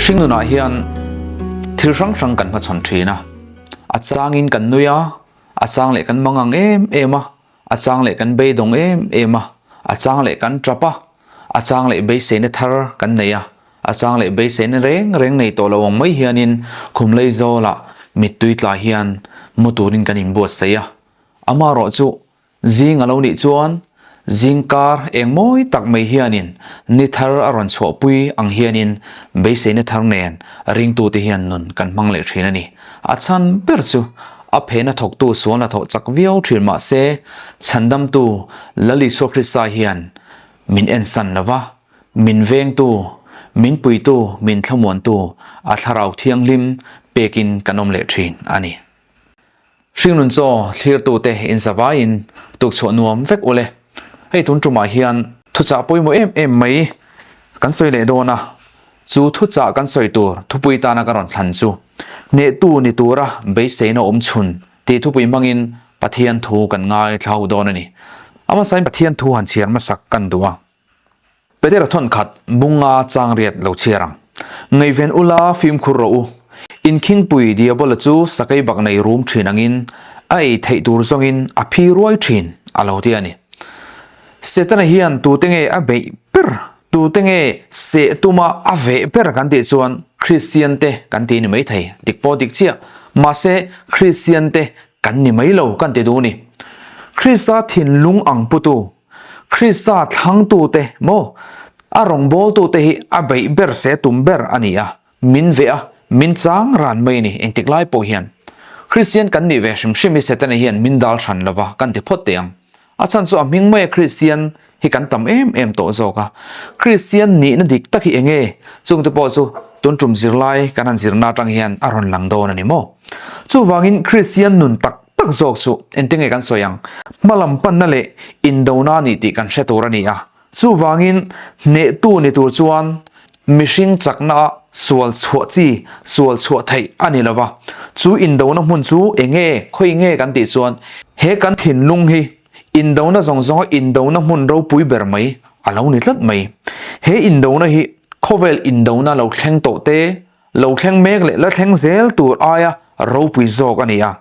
Hringnunah hian thil hrang hrang kan hmachhawn thin a, a changin kan nui a, a chang leh kan mangang em em a, a chang leh kan beidawng em em a, a chang leh kan tap a, a chang leh beiseina thar kan nei a, a chang leh beiseina reng reng nei tawh lo ang mai hianin khum lei zawlah mittui tla hian mu turin kan inbuatsaih a, amaherawh chu Zing a lo nih chuan zing kar eng mawi tak mai hianin ni thar a rawn chhuahpui ang hianin beiseina thar nen ringtute hian nun kan hmang leh thin a ni. A chhan ber chu a phena thawktu sualna thawh chak viau thin mah se chhandamtu Lal Isua Krista hian min ensan lo va, min vengtu, min puitu, min thlamuantu a Thlarau Thianghlim pekin kan awm leh thin a ni. Hringnun chaw thlirtute inzavaiin tukchhuah nuam vek ule. Hei tun tumah hian thuchah pawimawh em em mai kan sawi leh dawn a, chu thuchah kan sawi tur thupui tana ka rawn thlan chu hnehtu ni tura beiseina awm chhun tih thupui hmangin Pathian thu kan ngaithla dawn a ni. Amasain Pathian thu han chhiar hmasak kan duh a. Petera thawnkhat bunga chang riat lo chhiar ang. Ngaihven ula fimkhur rawh u. Inkhingpui Diabola chu sakei bak nei rum thin angin a ei theih tur zawngin a phi ruai thin a lo ti a ni. Setana hian tute nge a beih ber, tute nge seh tuma a veh ber kan tih chuan Kristian te kan ti ni mai thei, dik pawh dik chiah. Mahse Kristian te kan ni mai lo kan ti duh ni. Krista thinlung ang putu. Krista thlangtute maw, a rawngbawltute hi a beih ber se tum ber a ni a, min veh a, min chang ran mai a ni engtik lai pawh hian. Kristian kan nih ve hrim hrim hi Setana hian min dal hran lo va kan ti phawt teh ang. A chhan chu a hming maia Kristian hi kan tam em em tawh zawk a. Kristian nihna dik tak hi eng nge? Chungte pawh chu tun tum zirlai kan han zirna atang hian a rawn lang dawn a ni maw? Chuvangin Kristian nun tak tak zawk chu engtin nge kan sawi ang? Hmalam panna leh indona a ni tih kan hre tur a ni a. Chuvangin hnehtu ni tur chuan mihring chakna a sual chhuah chi, sual chhuah theih a ni lova. Chu indona hmun chu eng nge, khawi nge kan tih chuan he kan thinlung hi indona zawng zawnga indona hmun ropui ber mai a lo ni tlat mai. He indona hi khawvel indona lo thleng tawh te, Lo thleng mek leh la thleng zel tur aia ropui zawk a ni a.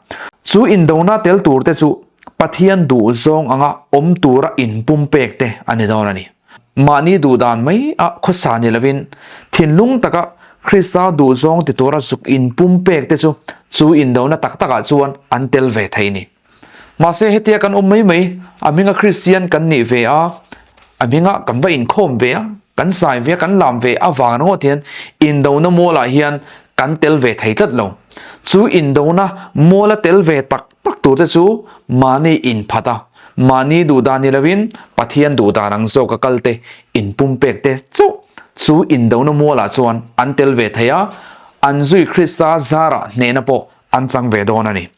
Chu indona tel tur te chu Pathian duh zawng anga awm tura inpumpek te a ni dawn a ni. Mahni duh dan mai a khawsa ni lovin thinlung taka Krista duh zawng ti tura zuk inpumpek te chu chu indona tak takah chuan an tel ve thei ni. Mahse hetia kan awm mai mai, a hminga Kristian kan nih ve a, a hminga kan va inkhawm ve a, kan zai ve a, kan lam ve avang ringawt hian indona mualah hian kan tel ve thei tlat lo. Chu indona muala tel ve tak tak turte chu mahni inphat a, mahni duhdan ni lovin Pathian duhdan ang zawka kalte inpumpek te chauh chu indona mualah chuan an tel ve thei a, an zui Krista zarah hnehna pawh an chang ve dawn a ni.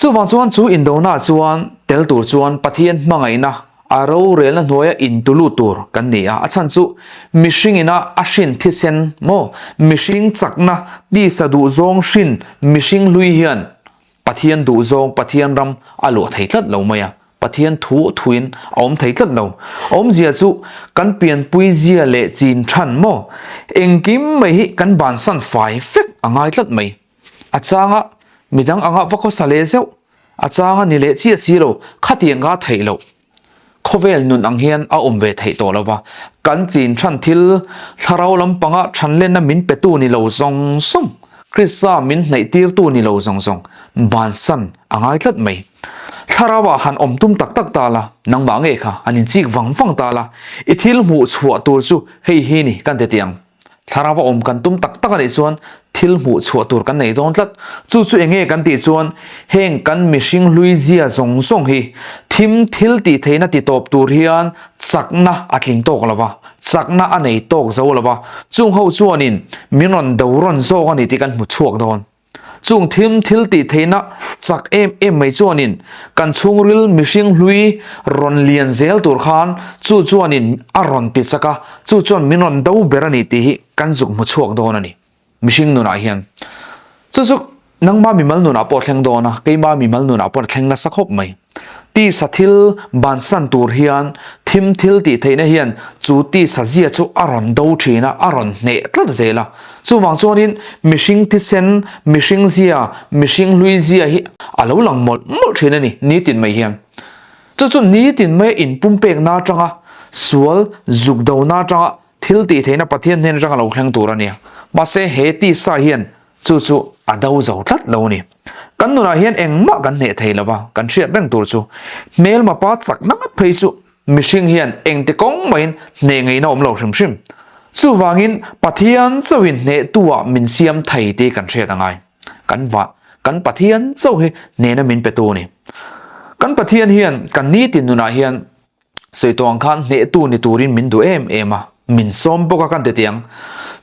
Chuvang chuan chu indona chuan tel tur chuan Pathian hmangaihna a rorelna hnuaia intulut tur kan ni a, a chhan chu mihring ina a hrin thisen maw, mihring chakna tisa duhzawng hrin mihring hlui hian Pathian duhzawng Pathian ram a luah thei tlat lo mai a, Pathian thu thuin a awm thei tlat lo. Awmzia chu kan pianpui zia leh chin than maw, engkim mai hi kan bansan fai vek a ngai tlat mai. A changa midang anga va khawsa leh zeuh, a changa ni leh chiah si lo, khatiang kha theih loh. Khawvel nun ang hian a awm ve theih tawh lo va, kan chin than thil thlarau lampanga thanlenna min petu ni lo zawng zawng, Krista min hnaihtirtu ni lo zawng zawng bansan a ngai tlat mai. Thlarauah han awm tum tak tak ta la, nangmah ngei kha an inchik vang vang ta la, i thil hmuh chhuah tur chu hei hi ni kan ti tiang. Thlarau a awm kan tum tak tak a nih chuan thil hmuh chhuah tur kan nei dawn tlat. Chu chu enge kan tih chuan heng kan mihring hlui zia zawng zawng hi thim thil tih theihna ti tawp tur hian chakna a tling tawk lo va, chakna a nei tawk zo lo va, chung ho chuanin min rawn do rawn zawk a ni tih kan hmu chhuak dawn. Chung thim thil tih theihna chak em em mai chuanin kan chhungril mihring hlui rawn lian zel tur khan chu chuanin a rawn ti chak a, chu chuan min rawn do ber a ni tih hi kan zuk hmu chhuak dawn a ni mihring nunah hian. Chu chu nangma mimal nunah pawh a thleng dawn a, keima mimal nunah pawh a thleng nasa khawp mai. Tisa thil bansan tur hian thim thil tih theihna hian chu tisa zia chu a rawn do thin a, a rawn hneh tlat zel a. Chuvang chuanin mihring thisen, mihring zia, mihring hlui zia hi a lo lang mawlh mawlh thin a ni, nitin mai hian. Chu chu nitin maia inpumpekna atanga sual zuk dona atanga thil tih theihna Pathian hnen atanga lo thleng tur a nia. Mahse he tisa hian Chu chu a do zo tlat lo a ni. Kan nunah hian engmah kan hneh thei lo va, kan hriat reng tur chu hmelma pa chakna ngat phei chu mihring hian engti kawng mahin hneh ngeina awm lo hrim hrim. Chuvangin Pathian chauhin hnehtu-ah min siam thei tih kan hriat a ngai. Kan va, kan Pathian chauh hi hnehna min petu a ni. Kan Pathian hian kan nitin nunah hian Sawi tawh ang khan hnehtu ni turin min duh em em a, min sawm bawk a kan ti tiang.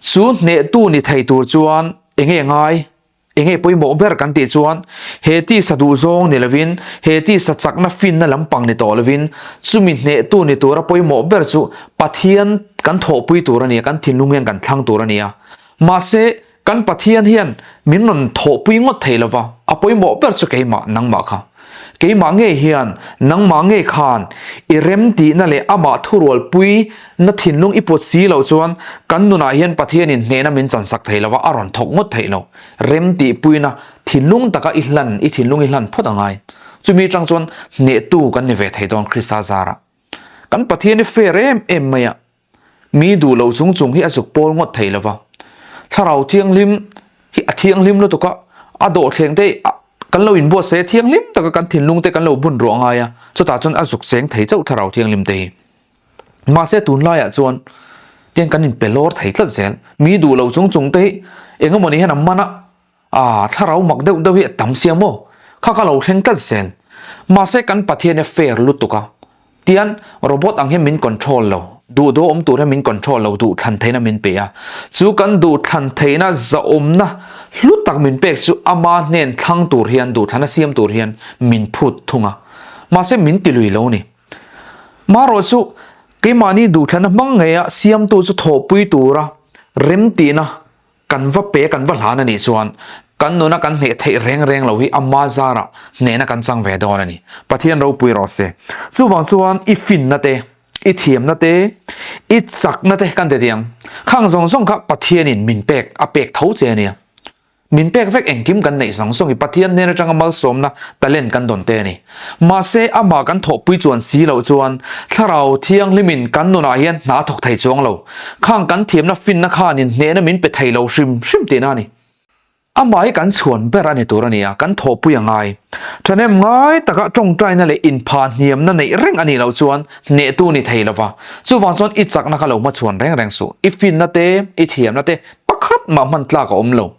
Chu hnehtu ni thei tur chuan enge ngai, enge pawimawh ber kan tih chuan he tisa duhzawng ni lovin, he tisa chakna finna lampang ni tawh lovin, chumi hnehtu ni tura pawimawh ber chu Pathian kan thawhpui tur a ni a, kan thinlung hian kan thlang tur a ni a. Mahse, kan Pathian hian min rawn thawhpui ngawt thei lo va, a pawimawh ber chu keimah, nangmah kha. Keimah ngei hian, nangmah ngei khan i remtihna leh amah thurualpui na thinlung i put si loh chuan kan nunah hian Pathianin hnehna min chansak thei lo va, a rawn thawk ngawt theih lo. Remtihpuina thinlung taka i hlan, i thinlung i hlan phawt a ngai. Chumi atang chuan hnehtu kan ni ve thei dawn Krista zarah. Kan Pathian hi fair em em mai a. Mi duh lo chung chung hi a zuk pawl ngawt thei lo va. Thlarau thianghlim hi a thianghlim lutuk a, a dawhthleng te kan lo inbuatsaih a thianghlim taka kan thinlung te kan lo bun ruah ngai a, chutah chuan a zuk cheng thei chauh thlarau thianghlim te hi. Mahse tunlaiah chuan tiang kan inpe lawr thei tlat zel. Mi duh lo chung chung te hi engemaw ni hian a man a, A, thlarau mak deuh deuh hi a tam sia maw? Kha ka lo thleng tlat zel. Mahse kan Pathian hi fair lutuk a. Tian robot ang hian min control lo. Duh duh awm tur hian min control lo, duh thlan theihna min pe a. Chu kan duh thlan theihna zahawmna hlu tak min pek chu ama hnen thlang tur hian, duh thlana siam tur hian min phut thung a. Mahse min ti lui lo ni. Marawh chu keimahni duh thlana hmang ngeia siamtu chu thawhpui tura remtihna Kan va pe kan va hlan a nih chuan kan nuna kan hneh theih reng reng lo hi ama zarah hnehna kan chang ve dawn a ni. Pathian ropui rawh se. Chuvang chuan i finna te, i thiamna te, i chakna te kan ti tiang. Khang zawng zawng kha Pathianin min pek a pek tho che a nia. Min pek vek engkim kan neih zawng zawng hi Pathian hnen atanga malsawmna talent kan dawn te a ni. Mahse amah kan thawhpui chuan si loh chuan Thlarau Thianghlimin kan nunah hian hna thawk thei chuang lo. Khang kan thiamna finna khanin hnehna min pe thei lo hrim hrim tihna a ni. Amah hi kan chhuan ber a ni tur a ni a, kan thawhpui a ngai. Thahnem ngai taka tawngtaina leh inphah hniamna neih reng a nih loh chuan hnehtu ni thei lo va. Chuvang chuan i chakna kha lo hmachhuan reng reng suh. I finna te, i thiamna te pakhat mah hman tlak a awm lo.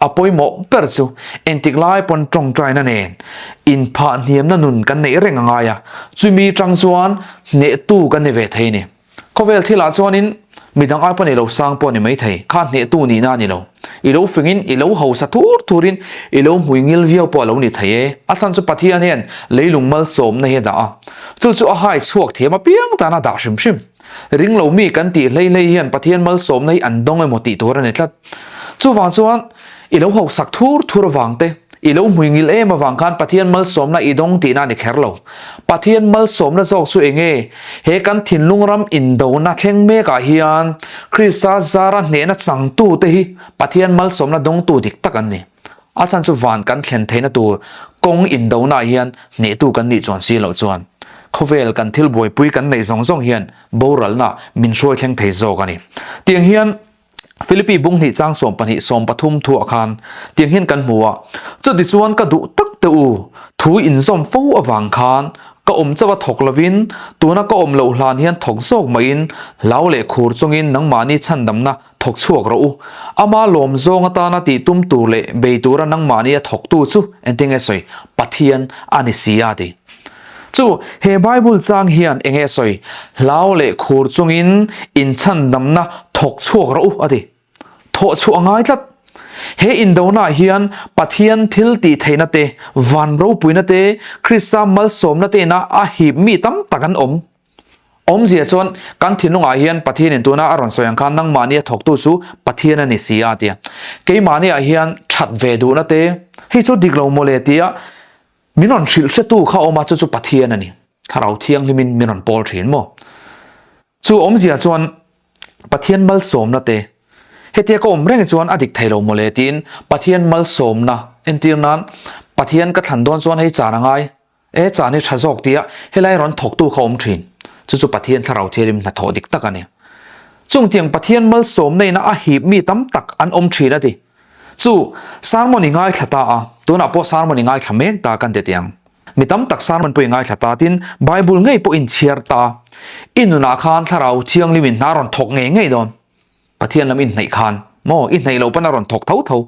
A pawimawh ber chu engtik lai pawn tawngtaina nen inphah hniamna nun kan neih reng a ngai a, chumi tang chuan hnehtu kan ni ve thei a ni. Khawvel thilah chuanin midang ai pawn i lo sang pawh a ni maithei, kha hnehtu nihna a ni lo. I lo fingin i lo hausa thur thurin i lo hmui ngil viau pawh a lo ni thei e. A chhan chu Pathian hian leilung malsawmna hi a dah a, chu chu a hai chhuak thiam apiang tan a dah hrim hrim. Ring lo mi kan tih hlei hlei hian Pathian malsawmna hi an dawng emaw tih tur a ni tlat. Chuvang chuan i lo hausak thur thur avang te, i lo hmui ngil em avang khan Pathian malsawmna i dawng tihna a ni kher lo. Pathian malsawmna zawk chu eng nge? He kan thinlung ram indona thleng mekah hian Krista zara hnehna changtu te hi Pathian malsawmna dawngtu dik tak an ni. A chhan chu van kan thlen theihna tur kawng indonaah hian hnehtu kan nih chuan si loh chuan khawvel kan thil buaipui kan neih zawng zawng hian boralna min hruai thleng thei zawk a ni. Tiang hian Philippi bung hnih chang 12 13 thuah khan tiang hian kan hmu a, Chutichuan ka duh tak teh u, thu inzawm fo avang khan ka awm chauh a thawk lovin tuna ka awm loh hlan hian thawk zawk maiin hlau leh khur chungin nangmahni chhandamna thawk chhuak rawh u. Ama lawm zawng atana tih tum tur leh bei tura nangmahni a thawktu chu engtin nge sawi? Pathian a ni si a ti. Chu, he Bible chang hian eng nge sawi? Hlau leh khur chungin inchhandamna thawk chhuak rawh u a ti. Thawh chhuah a ngai tlat. He indonaah hian Pathian thil tih theihna te, van ropuina te, Krista malsawmna te ina a hip mi tam tak an awm. Awmzia chuan kan thinlungah hian Pathianin tuna a rawn sawi ang khan nangmahni a thawktu chu Pathian a ni si a tia. Keimahniah hian that ve duhna te, hei chu dik lo mawle tia. Min rawn hrilh hretu kha awm a, chu chu Pathian a ni. Thlarau Thianghlimin min rawn pawl thin maw? Chu awmzia chuan Pathian malsawmna te, hetia ka awm reng chuan a dik thei lo mawle tiin Pathian malsawmna entir nan Pathian ka thlan dawn chuan hei chan a ngai e, chan hi tha zawk tia helai rawn thawktu kha awm thin. Chu chu Pathian Thlarau Thianghlim hnathawh dik tak a ni. Chungtiang Pathian malsawmna ina a hip mi tam tak an awm thin a ti. Chu sermon i ngaithla ta a, tunah pawh sermon i ngaithla mek ta kan ti tiang. Mi tam tak sermon pawh i ngaithla ta tin Bible ngei pawh in chhiar ta a, i nunah khan Thlarau Thianghlim in hna rawn thawk ngei ngei dawn. Pathian lam in hnaih khan maw i hnaih loh pawn a rawn thawk tho tho.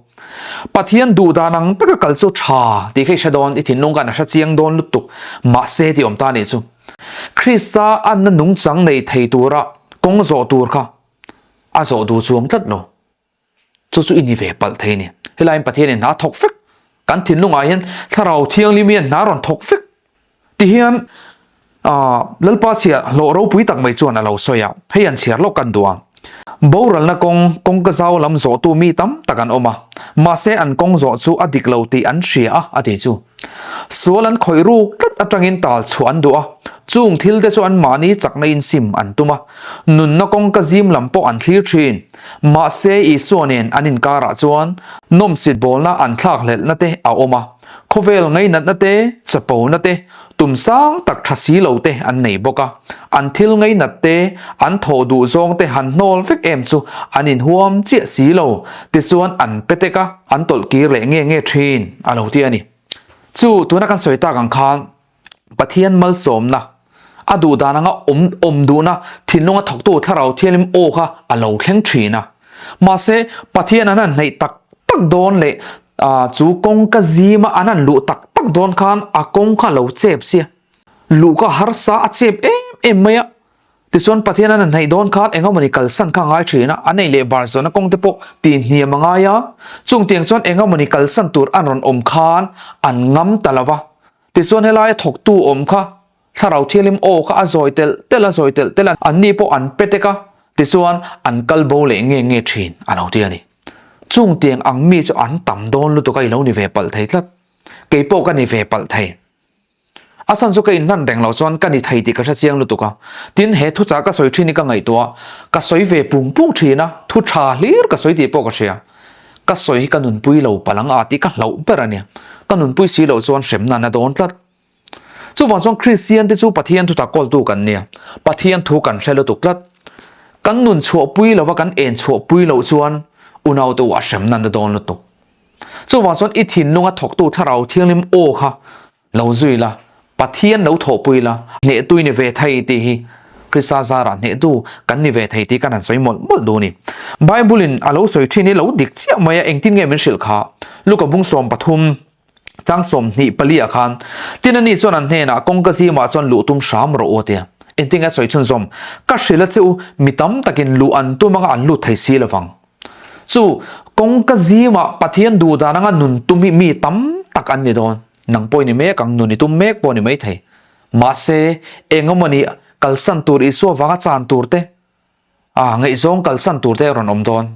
Pathian duh dan ang taka kal chu tha tih kha i hre dawn, i thinlung khan a hre chiang dawn lutuk mahse tih awm ta nih chu. Krista anna nungchang nei thei tura kawng zawh tur kha a zawh duh chuang tlat lo. Chu chu i ni ve palh thei a ni. Helaiin Pathianin hna a thawk vek. Kan thinlungah hian Thlarau Thianghlim hian hna a rawn thawk vek. Tihian Lalpa chhia hlawh ropui tak mai chuan a lo sawi a, hei an chhiar lawk kan duh a. Boralna kawng, kawngka zau lam zawhtu mi tam tak an awm a, mahse an kawng zawh chu a dik lo tih an hria a, a ti chu. Sual an khawih ruk tlat atangin tal chhuah an duh a, chung thil te chu anmahni chakna insim an tum a, nunna kawngka zim lam pawh an thlir thin. Mahse Isua nen an inkarah chuan nawmsit bawlna an thlakhlelhna te a awm a, khawvel ngainatna te, chapona te, tum sang tak tha si lo te an nei bawk a, an thil ngainat te, an thawh duh zawng te han hnawl vek em chu an inhuam chiah si lo, tichuan an petek a, an tawlh kir leh nge nge thin a lo ti a ni. Chu tuna kan sawi tak ang khan Pathian malsawmna, a duh dan anga awm awm duhna thinlunga thawktu Thlarau Thianghlim aw kha a lo thleng thin a. Mahse, Pathian an han hnaih tak tak dawn leh chu kawngka zima an han luh tak tak dawn khan a kawng kha a lo chep sia. Luh kha harsa a chep em em mai a. Tichuan Pathian an han hnaih dawn khan engamawni kalsan kha a ngai thin a, an ei leh bar zawhna kawng te pawh tihhniam a ngai a. Chungtiang chuan engamawni kalsan tur an rawn awm khan an ngam ta lo va. Tichuan helaia thawktu awm kha Thlarau Thianghlim aw kha a zawi telh telh a, zawi telh telh a, anni pawh an pe tek a, tichuan an kal bo leh nge nge thin a lo ti a ni. Chung tiang ang mi chu an tam dawn lutuk a i lo ni ve palh thei tlat. Kei pawh ka ni ve palh thei. A chhan chu ka inhlan reng lo chuan ka ni thei tih ka hre chiang lutuk a. Tin, he thuchah ka sawi thin hi ka ngaihtuah a, ka sawi ve pung pung thin a, thu tha hlir ka sawi tih pawh ka hria. Ka sawi hi ka nunpui lo palh ang a tih ka hlauh ber a nia. Ka nunpui si loh chuan hremna na dawn tlat. Chuvang chuan Kristian te chu Pathian thutak kawltu kan nia. Pathian thu kan hre lutuk tlat. Kan nun chhuahpui lova kan en chhuahpui loh chuan unaute u a hremna na dawn lutuk. Chuvang chuan i thinlunga thawktu Thlarau Thianghlim aw kha Lo zui la, Pathian lo thawhpui la, hnehtu i ni ve thei tih hi Krista zarah hnehtu kan ni ve thei tih kan han sawi mawlh mawlh duh a ni. Bible-in a lo sawi thin hi lo dik chiah mai a, engtin nge min hrilh kha? Luka bung 13 chang 24 ah khan, Tin ani chuan an hnenah kawngka zimah chuan luh tum hram rawh u a ti a. Engtin nge a sawi chhunzawm? Ka hrilh a che u, mi tam takin luh an tum anga an lut thei si lovang. Chu kawngka zimah Pathian duh dan anga nun tum hi mi tam tak an ni dawn. Nang pawh i ni mek ang, nun i tum mek pawh a ni maithei. Mahse, eng emawni kalsan tur Isua vanga chan tur te, ah, ngaihzawng kalsan tur te a rawn awm dawn,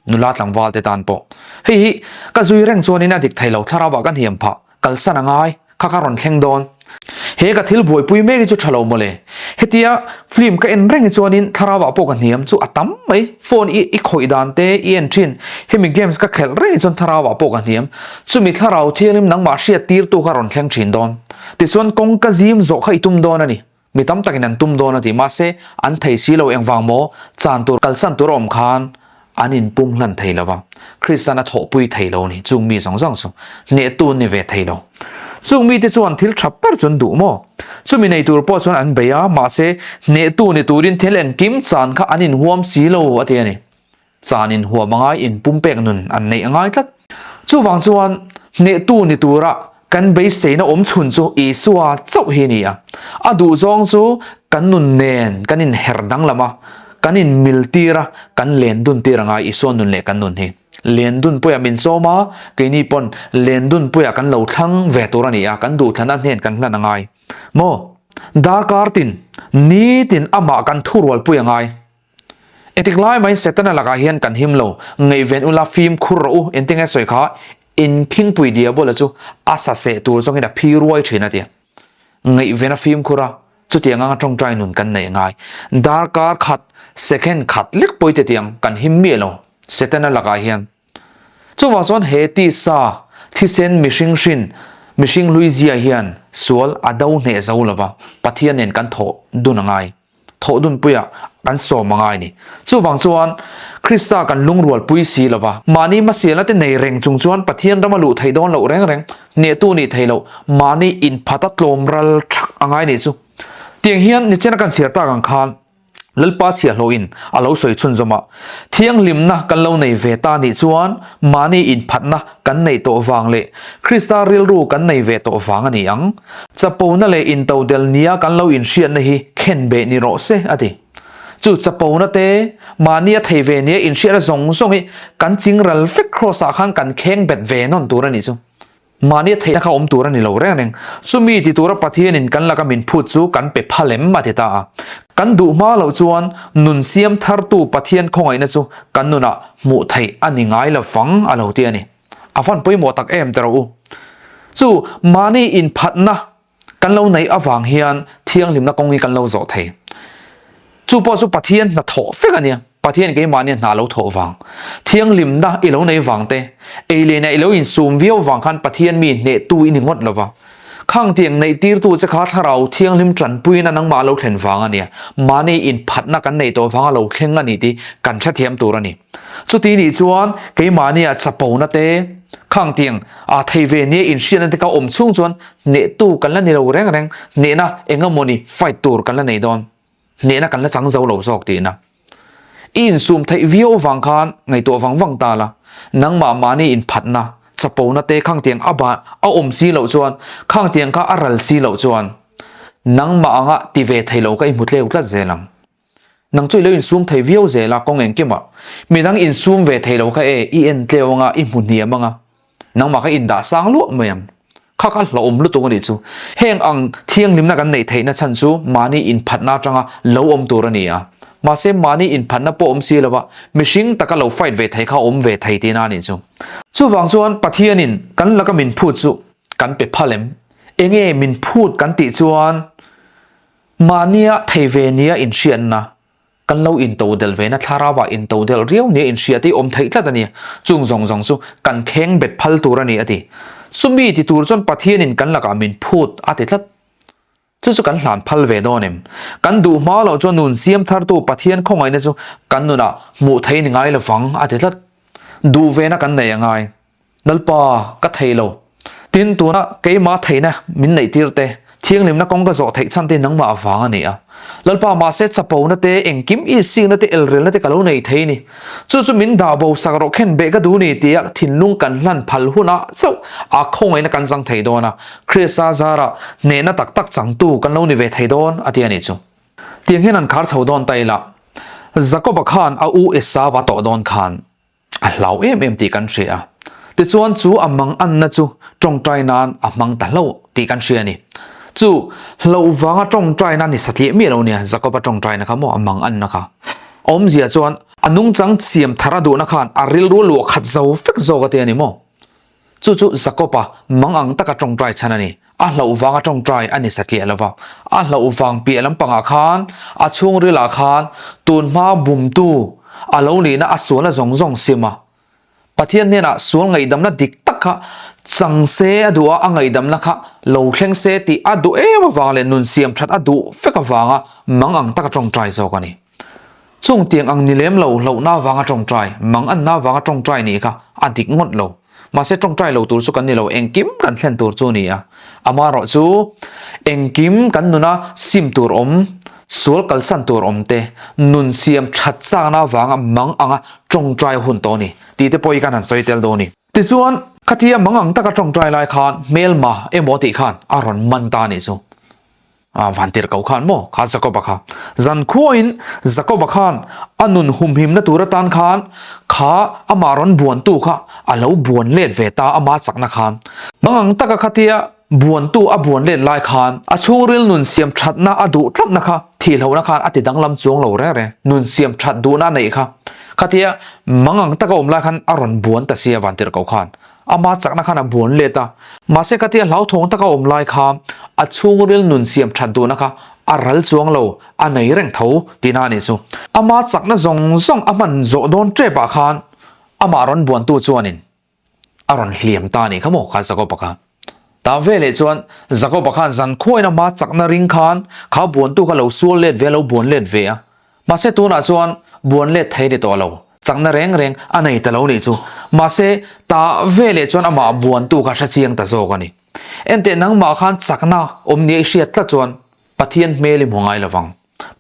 nula tlangval te tan pawh. Hei hi ka zui reng chuanin a dik thei lo, thlarauah ka hniam phah, kalsan a ngai, kha ka rawn thleng dawn. He ka thil buaipui mek hi chu tha lo mawle. Hetia film ka en reng hi chuanin thlarauah pawh ka hniam chu a tam mai. Phone i i khawih dan te i en thin. Hemi games ka khelh reng hi chuan thlarauah pawh ka hniam. Chumi thlarau thianghlim nangmah hriat tirtu kha rawn thleng thin dawn. Tichuan kawngka zim zawh kha i tum dawn a ni. Mi tam takin an tum dawn a ti. Mahse, an thei si lo engvang maw? Chan tur, kalsan tur a awm khan an inpum hlan thei lo va. Kristian a thawhpui thei lo a ni. Chung mi zawng zawng chu hnehtu an ni ve thei lo. Chung mite chuan thil tha ber chu an duh maw? Chumi nei tur pawh chuan an bei a, mahse, hnehtu ni turin thil engkim chan kha an inhuam si lo a ti a ni. Chan inhuam a ngai, inpumpek nun an neih a ngai tlat. Chuvang chuan hnehtu ni tura kan beiseina awm chhun chu Isua chauh hi a ni a. A duhzawng chu kan nun nen kan inher danglam a, kan inmil tir a, kan len dun tir a ngai Isua nun leh kan nun hi. Len dun puiah min sawm a, keini pawn len dun puiah kan lo thlang ve tur a ni a, kan duhthlan a hnen kan hlan a ngai. Maw? Darkar tin, nitin amah kan thurualpui a ngai. Engtik lai mai Setana lakah hian kan him lo, ngaihven ula fimkhur rawh u, engtin nge sawi kha? Inkhingpui Diabola chu a sa seh tur zawngin a phi ruai thin a ti. Ngaihven a fimkhur a, chutiang anga tawngtai nun kan neih ngai. Darkar khat, second khat lek pawh i ti tiang kan him miah lo Setana lakah hian. Chuvang chuan he tisa, thisen mihring hrin, mihring hlui zia hian sual a do hneh zo lova, Pathian nen kan thawh dun a ngai. Thawh dunpuiah kan sawm a ngai ni. Chuvang chuan Krista kan lungrualpui si lo va, mahni hmasialna te nei reng chung chuan Pathian rama luh theih dawn loh reng reng, hnehtu nih theih loh, mahni inphat a tlawm ral thak a ngai nih chu. Tiang hian nichena kan chhiar tak ang khan Lalpa chhiahhlawhin a lo sawi chhunzawm a, Thianghlimna kan lo nei ve ta nih chuan mahni inphatna kan neih tawh vang leh Krista rilru kan nei ve tawh vang a ni ang. Chapona leh intodel nia kan lo inhriatna hi khen beh ni rawh se, a ti. Chu chapona te, mahni a thei ve nia inhriatna zawng zawng hi kan ching ral vek Kraws-ah khan kan kheng bet ve nawn tur a nih chu. Mahni a theihna kha awm tur a ni lo reng reng. Chumi ti tura Pathianin kan laka min phut chu kan pe phal em, a ti ta a. Kan duh hma loh chuan nun siam thartu Pathian khawngaihna chu kan nunah hmuh theih a ni ngai lo fang, a lo ti a ni. A van pawimawh tak em teh rawh u. Chu mahni inphatna kan lo neih avang hian thianghlimna kawng hi kan lo zawh thei. Chu pawh chu Pathian hna thawh vek a nia. Pathian keimahnia hna lo thawh vang, thianghlimna i lo nei vang te, ei lehna i lo insum viau vang khan Pathian mi hnehtu i ni ngawt lo va. Khang tiang neih tirtu che kha thlarau thianghlim tanpuina nangmah a lo thlen vang a nia. Mahni inphatna kan neih tawh vang a lo thleng a ni tih kan hrethiam tur a ni. Chuti nih chuan keimahnia chapona te, khang tiang a thei ve nia inhriatna te kha awm chhung chuan hnehtu kan la ni lo reng reng, hnehna eng emawni fight tur kan la nei dawn, hnehna kan la chang zo lo zawk tihna. I insum theih viau vang khan ngaihtuah vang vang ta la, nangmah mahni inphatna, chapona te khang tiang a ban a awm si loh chuan, khang tiang kha a ral si loh chuan nangmah anga ti ve thei lo kha i hmu tleu tlat zel ang. Nang chu i lo insum thei viau zel a kawng engkimah. Midang insum ve thei lo kha e, i en tleu anga, i hmu hniam anga. Nangmah kha indah sang luah mai ang. Kha kha hlauhawm lutuk a nih chu. Heng ang thianghlimna kan neih theihna chhan chu mahni inphatna atanga lo awm tur a ni a. Mahse mahni inphatna pawh awm si lova mihring taka lo fight ve thei kha awm ve thei tihna a nih chu. Chuvang chuan Pathianin kan laka min phut chu kan pe phal em? Enge min phut kan tih chuan Mahnia thei ve nia inhriatna, kan lo intodelh vena thlarauah intodelh riau nia inhriat hi awm theih tlat a ni. Chung zawng zawng chu kan kheng bet phal tur a ni a ti. Chumi ti tur chuan Pathianin kan lakah min phut a ti tlat. Chu chu kan hlan phal ve dawn em? Kan duh hma loh chuan nun siam thartu Pathian khawngaihna chu kan nunah hmuh theih ni ngai lovang a ti tlat. Duh vena kan nei a ngai. Lalpa, ka thei lo. Tin, tuna keimah theihna min neih tir te, thianghlimna kawng ka zawh theih chhan te nangmah avang a ni a. Lalpa, mahse chapona te, engkim isikna te, elrelna te ka lo nei thei ni. Chu chu min dah bo sak rawh khen beh ka duh ni tia thinlung kan hlan phal hunah chauh a khawngaihna kan chang thei dawn a, Krista zarah hnehna tak tak changtu kan lo ni ve thei dawn a ti a nih chu. Tiang hian an khar chho dawn ta ila, Jakoba khan a u Esau a tawh dawn khan, A hlau em em tih kan hria a. Tichuan chu a mang anna chu tawngtai nan a hmang ta hlauh tih kan hria a ni. Chu hlauh vanga tawngtai na ni satliah miah lo nia, Jakoba tawngtaina kha maw a mang anna kha. A awmzia chuan a nungchang siam thar a duhna khan a rilru luah khat zo vek zawk a ti a ni maw? Chu chu Jakob-a mang ang taka tawngtai chhan a ni. A hlauh vanga tawngtai a ni satliah lo va. A hlauh vang piah lampangah khan, a chhungrilah khan tun hma bumtu a lo nihna a sualna zawng zawng sim a. Pathian hnenah sual ngaihdamna dik tak kha chang se a duh a, a ngaihdamna kha lo thleng se tih a duh em avang leh nun siam that a duh vek avanga mang ang taka tawngtai zawk a ni. Chung tiang ang ni lem lo hlauhna avanga tawngtai, mang anna avanga tawngtai nih kha a dik ngawt lo. Mahse tawngtai lo tur chu kan ni lo, engkim kan thlen tur chu a ni a. Amaherawh chu engkim kan nuna sim tur awm, sual kalsan tur awm te, nun siam that chakna avanga mang anga tawngtai hun tawh a ni tih te pawh hi kan han sawi tel dawn a ni. Tichuan, khatia mang ang taka tawngtai lai khan hmelma emaw tih khan a rawn man ta a nih chu. A van tirh ko khan maw kha Jakoba kha. Zan khuain Jakoba khan a nun humhimna tur atan khan kha amah rawn buantu kha a lo buan let ve ta ama chakna khan. Mangang taka khatia buantu a buan let lai khan a chhungril nun siam thatna a duh tlatna kha thihlohna khan a ti danglam chuang lo reng reng. Nun siam that duhna a neih kha khatia mangang taka awm lai khan a rawn buan ta sia van tirh ko khan. Ama chakna khan a buan let a. Mahse khatia hlauthawng taka awm lai kha a chhungril nun siam that duhna kha a ral chuang lo, a nei reng tho tihna a nih chu. Ama chakna zawng zawng a hman zawh dawn tep ah khan amah rawn buantu chuanin a rawn hliam ta a nih kha maw kha Jakob-a kha. Tah veleh chuan Jakob-a khan zan khuain ama chakna ring khan kha buantu kha lo sual let ve a, lo buan let ve a. Mahse tunah chuan buan let thei a ni tawh lo, chakna reng reng a nei ta lo nih chu. Mahse tah veleh chuan amah buantu kha hre chiang ta zawk a ni. Enteh nangmah khan chakna awm nia i hriat tlat chuan Pathian hmel i hmu ngai lo vang.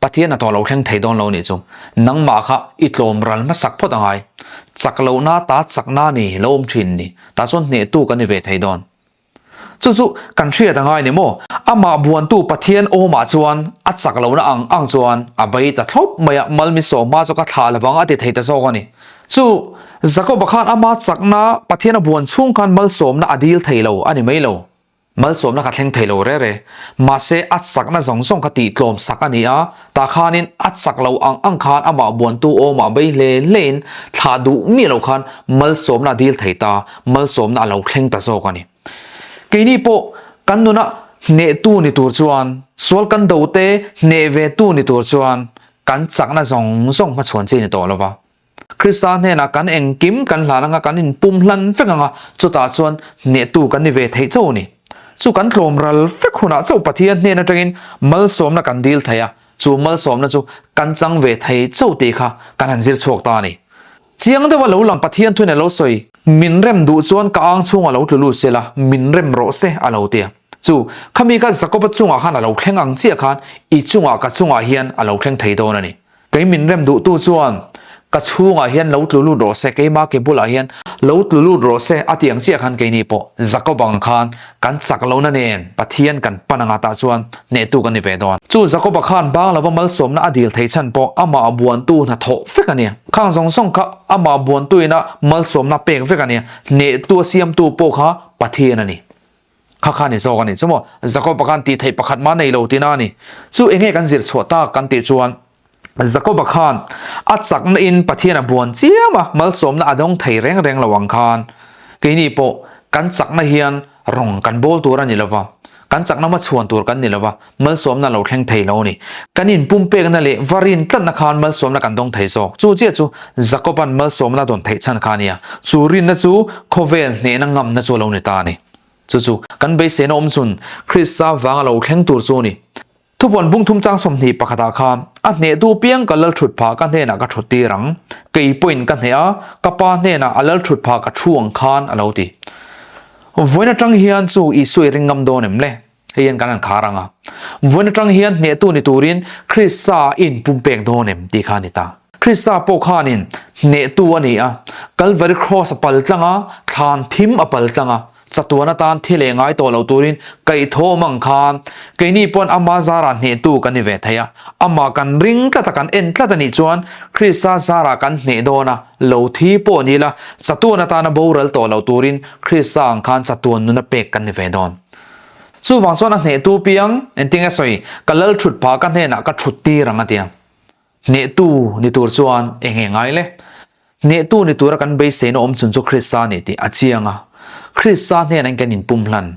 Pathian a tawh lo thleng thei dawn lo nih chu. Nangmah kha i tlawm ral hmasak phawt a ngai. Chak lohna ta chakna ni lo awm thin ni. Tah chuan hnehtu kan ni ve thei dawn. Chu chu kan hriat a ngai ni maw? Amah buantu Pathian awmah chuan a chak lohna ang ang chuan a bei ta thlawp mai a, Malmi sawmhma chu ka thlah lovang a ti thei ta zawk a ni. Chu Jakoba khan ama chakna Pathian a buan chhung khan malsawmna a dil thei lo a ni mai lo. Malsawmna ka thleng thei lo re re. Mahse a chakna zawng zawng kha tih tlawm sak a ni a, tah khanin a chak lo ang ang khan amah buantu awmah bei hle hlein thlah duh miah lo khan malsawmna a dil thei ta, malsawmna a lo thleng ta zawk a ni. Keini pawh kan nuna hnehtu ni tur chuan, sual kan do te hneh ve tu ni tur chuan kan chakna zawng zawng hmachhuan chi a ni tawh lo va. Krista hnenah kan engkim kan hlan anga kan inpum hlan vek anga chutah chuan hnehtu kan ni ve theih chauh a ni. Chu kan tlawm ral vek hunah chauh Pathian hnen atangin malsawmna kan dil thei a, chu malsawmna chu kan chang ve thei chauh tih kha kan han zir chhuak ta a ni. Chiang deuha lo lang Pathian thuin a lo sawi, Min rem duh chuan ka ang chhungah lo tlu lut sela, min rem rawh se a lo ti a. Chu, khami kha Jakoba chungah khan a lo thleng ang chiah khan i chungah ka chungah hian a lo thleng thei dawn a ni. Kei min rem duhtu chuan ka chhungah hian lo tlu lut rawh se, keima ke bulah hian lo tlu lut rawh se a ti ang chiah khan keini pawh Jakob ang khan kan chak lohna nen Pathian kan pan anga tah chuan hnehtu kan ni ve dawn. Chu Jakoba khan bang lova malsawmna a dil theih chhan pawh amah buantu hnathawh vek a nia. Khang zawng zawng kha amah buantuina malsawmna pek vek a nia. Hnehtu a siamtu pawh kha Pathian a ni. Kha kha ni zawk a ni chu maw? Jakoba khan tih theih pakhat mah nei lo tihna a ni. Chu eng nge kan zir chhuah tak kan tih chuan Jakoba khan a chakna in Pathian a buan chiam a, malsawmna a dawng thei reng reng lo ang khan keini pawh kan chakna hian rawng kan bawl tur a ni lo va, kan chakna hmachhuan tur kan ni lo va, malsawmna lo thleng thei lo a ni. Kan inpumpekna leh va rin tlatna khan malsawmna kan dawng thei zawk. Chu chiah chu Jakoba'n malsawmna dawn theih chhan kha a nia. Chu rinna chu khawvel hnehna ngamna chu a lo ni ta a ni. Chu chu kan beiseina awm chhun Krista vanga lo thleng tur chu a ni. Thupuan bungthum chang 21 ah khan a hnehtu piang ka lal thut phah ka hnenah ka thut tir ang, kei pawhin ka hneh a, ka pa hnenah a lal thut phah ka thu ang khan a lo ti. Vawiin atang hian chu Isua i ring ngam dawn em le? Hei hian kan han khar ang a. Vawiin atang hian hnehtu ni turin Krista a inpumpek dawn em tih kha a ni ta. Krista pawh khanin hnehtu a ni a, Kalvari Kraws a pal tlang a, thlan thim a pal tlang a, chatuan atan thi leh ngai tawh lo turin kaihthawm ang khan keini pawn ama zarah hnehtu kan ni ve thei a. Amah kan ring tlat a, kan en tlat a nih chuan Krista zarah kan hneh dawn a, lo thi pawh ni ila chatuan atana boral tawh lo turin Krista ang khan chatuan nuna pek kan ni ve dawn. Chuvang chuan a hnehtu piang, engtin nge sawi, ka lal thut phah ka hnenah ka thut tir ang a ti a. Hnehtu ni tur chuan eng nge ngai le? Hnehtu ni tura kan beiseina awm chhun chu Krista a ni tih a chiang a. Krista hnenah kan inpum hlan.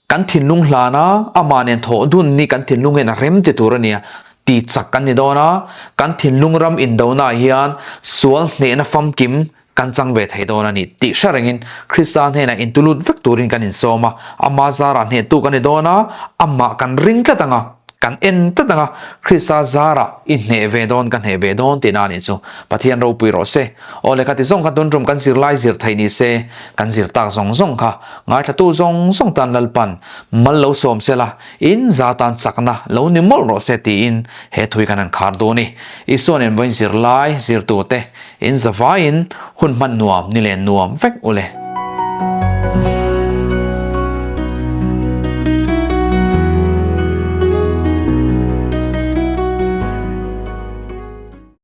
Kan thinlung hlan a, amah nen thawh dun ni kan thinlung hian a rem ti tur a nia tih chak kan ni dawn a. Kan thinlung ram indonaah hian sual hnehna famkim Kan chang ve thei dawn a ni tih hre rengin Krista hnenah intulut vek turin kan insawm a, ama zarah hnehtu kan ni dawn a, amah kan ring tlat ang a, kan en tlat ang a, Krista zarah i hneh ve dawn ka hneh ve dawn tihna a nih chu. Pathian ropui rawh se. Aw lehkha ti zawng kha tun tum kan zirlai zir thei ni se, kan zir tak zawng zawng kha ngaithlatu zawng zawng tan Lalpan mal lo sawm se la, in za tan chakna lo ni mawlh rawh se tiin he thui kan han khar dawn i. Isua nen vawiin zirlai zirtute In zavaiin hun hman nuam ni len nuam vek u le.